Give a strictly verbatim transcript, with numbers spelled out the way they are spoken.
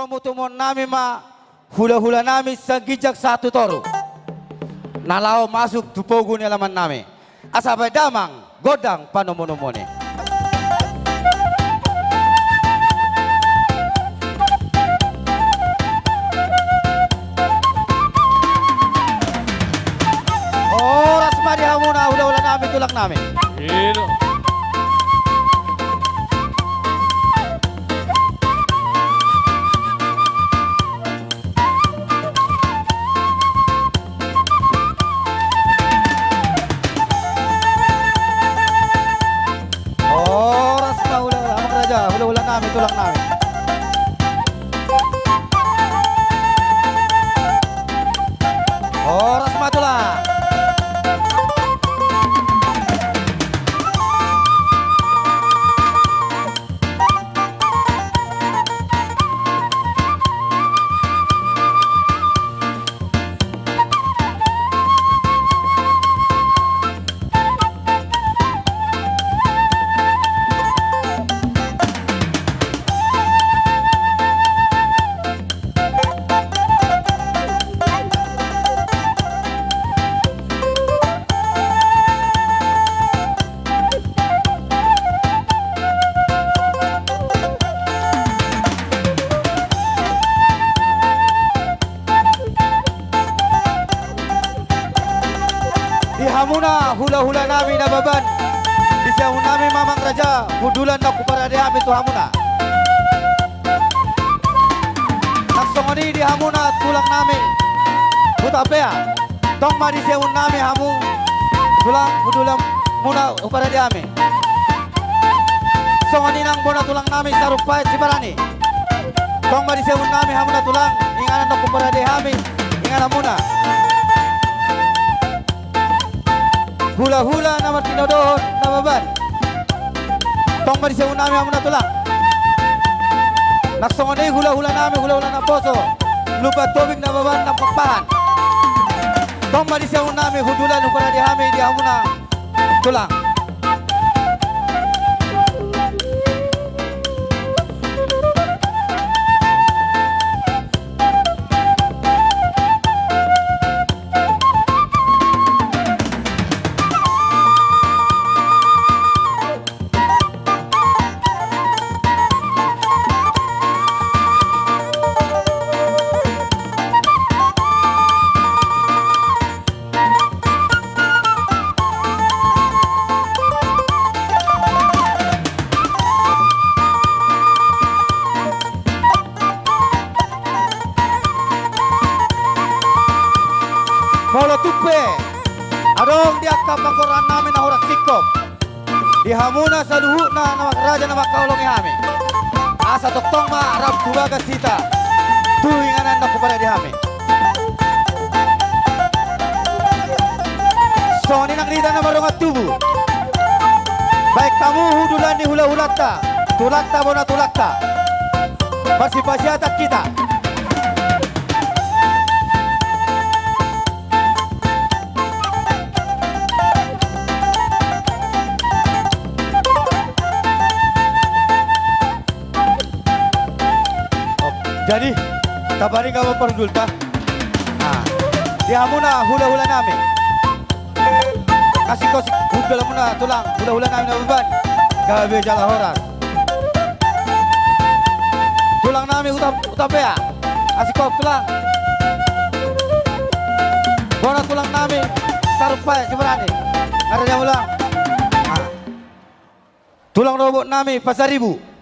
Tomutomuon nami ma hula-hula nami sian ginjang sahat tu toru na laho masuk tu pogu ni alaman nami. Asa baen damang gondang panomunomuon i. Horas ma di hamuna hula-hula nami, tulang nami. Ino. Horas ma hula-hula, amang raja, hula-hula nami, tulang nami. Horas ma tulang. Di hamuna hula-hula nami Nababan, di siamun nami ma amang raja, hundulan na huparade hami tu hamuna. Nang songon i di hamuna tulang nami Hutapea. Tong ma di siamun nami hamu tulang, hundulan muna huparade hami. Songon i nang bona tulang nami Sarumpait Sibarani. Tong ma di siamun nami hamuna tulang, inganan na huparade hami inganan muna. Hula-hula na martinodohon Nababan. Tong ma di siamun nami hamuna tulang. Nang songon i hula-hula nami, hula-hula naposo Lumban Tobing Nababan, Nampakpahan. Tong ma di siamun nami hundulan huparade hami di hamuna tulang. Molo tung pe adong di angka panggorahan nami na hurang singkop di hamuna saluhutna na raja na mangkaholongi hami, asa tongtong ma rap tu bagas hita tu inganan na huparade hami. Songon i nang di hita na mardongan tubu, baen hamu hundulan ni hula-hulanta, tulangta bona tulangta. Parsipasiatan hita. Jadi taparingot ma parhundulta. Nah, di hamuna hula-hula nami. Kasih kos hundulan muna tulang, hula-hula nami Nababan. Gabe jala horas. Tulang nami Huta, Hutapea. Kasih kos tulang. Bona tulang nami Sarumpait Sibarani. Ngarana ulang. Nah. Tulang robot nami Pasaribu.